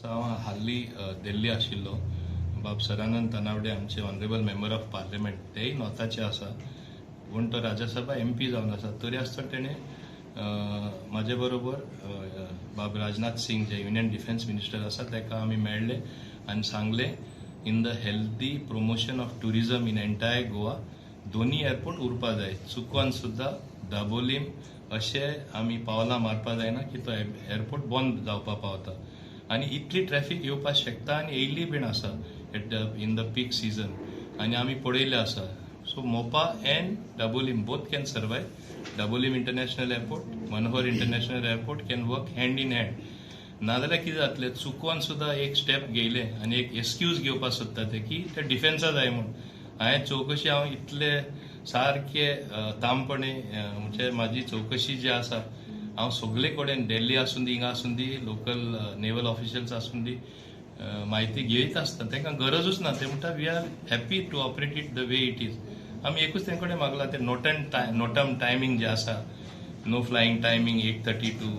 हांव हाल्ली दिल्ली आशिल्लो. बाब सदानंद तनावडे, आमचे ऑनरेबल मेंबर ऑफ पार्लमेंट, तेय नॉर्थाचे आसा, पूण तो राज्यसभा एमपी जावन आसा. तरी आसतना तेणें म्हाजे बरोबर बाब राजनाथ सिंग, जे युनियन डिफेन्स मिनिस्टर आसा, ताका आमी मेळ्ळे आनी सांगलें, in the healthy promotion of tourism in entire Goa, दोनी एअरपोर्ट उरपा जाय. चुकोन सुद्दां दाबोलीम अशें आमी पावलां मारपा जायना की तो एअरपोर्ट बंद जावपा पावता आनी इतली ट्रॅफिक येवपाक शकता आनी येयल्ली बीन आसा at the in the peak season आनी आमी पळयल्लें आसा. So Mopa and Dabolim both can survive. Dabolim International Airport, Manohar International Airport can work hand in hand. नाजाल्यार कितें जातलें? चुकोन सुद्दां एक स्टेप घेयलें आनी एक एक्सक्यूज घेवपाक सोदता ते की ते डिफेन्सा जाय म्हूण. हांवें चवकशी, हांव इतले सारके तामपणे, म्हणजे म्हाजी चवकशी जी आसा, हांव सगळे कडेन, दिल्ली आसूं दी, हिंगा आसूं दी, लोकल नेवल ऑफिशियल्स आसूं दी, म्हायती घेयत आसता. तांकां गरजूच ना. ते म्हणटा, "We are happy to operate it the way it is." आमी एकूच तें कडेन मागला, ते नोटम टायमींग जे आसा, no flying timing 8:30 to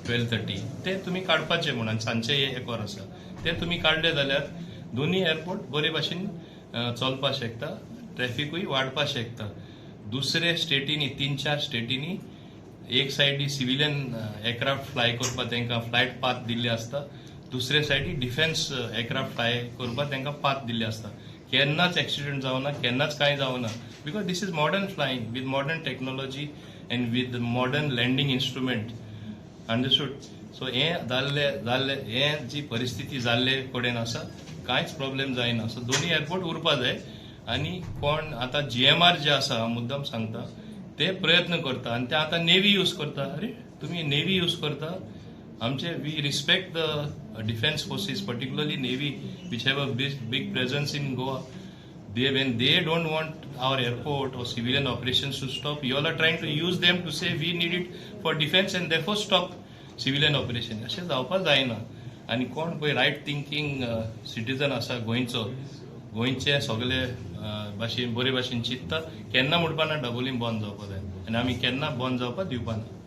12:30, ते तुमी काडपाचे म्हूण. आनी सांजचे एक वर आसा, ते तुमी काडले जाल्यार दोनी एअरपोर्ट बरे भाशेन चलपाक शकता, ट्रॅफिकूय वाडपाक शकता. दुसरे स्टेटींनी, तीन चार स्टेटींनी एक सायडी सिविलियन एअरक्राफ्ट फ्लाय करपाक तांकां फ्लायट पाथ दिल्ली आसता, दुसरे सायडी डिफेन्स एअरक्राफ्ट फ्लाय करपाक तांकां पाथ दिल्ली आसता. केन्नाच एक्सिडंट जावना, केन्नाच कांय जावना, because this is modern flying with modern technology and with modern landing instrument, understood? So हें जाल्ले जाल्ले हें जी परिस्थिती जाल्ले कडेन आसा, कांयच प्रॉब्लेम जायना. सो दोनी एअरपोर्ट उरपा जाय. आनी कोण आतां जीएमआर जे आसा, हांव मुद्दम सांगता, ते प्रयत्न करता आनी ते आतां नेवी यूज करता. अरे, तुमी नेवी यूज करता आमचे. We respect the defence forces, particularly navy, which have a big big presence in Goa. They When they don't want our airport or civilian operations to stop, you all are trying to use them to say we need it for defense and therefore stop civilian operation. अशें जावपाक जायना. आनी कोण पळय right thinking citizen आसा गोंयचो, गोंयचे सगळे भाशेन, बरे भाशेन चिंतता, केन्ना म्हणपाना डबोलीम बंद जावपाक जाय आनी आमी केन्ना बंद जावपाक दिवपाना.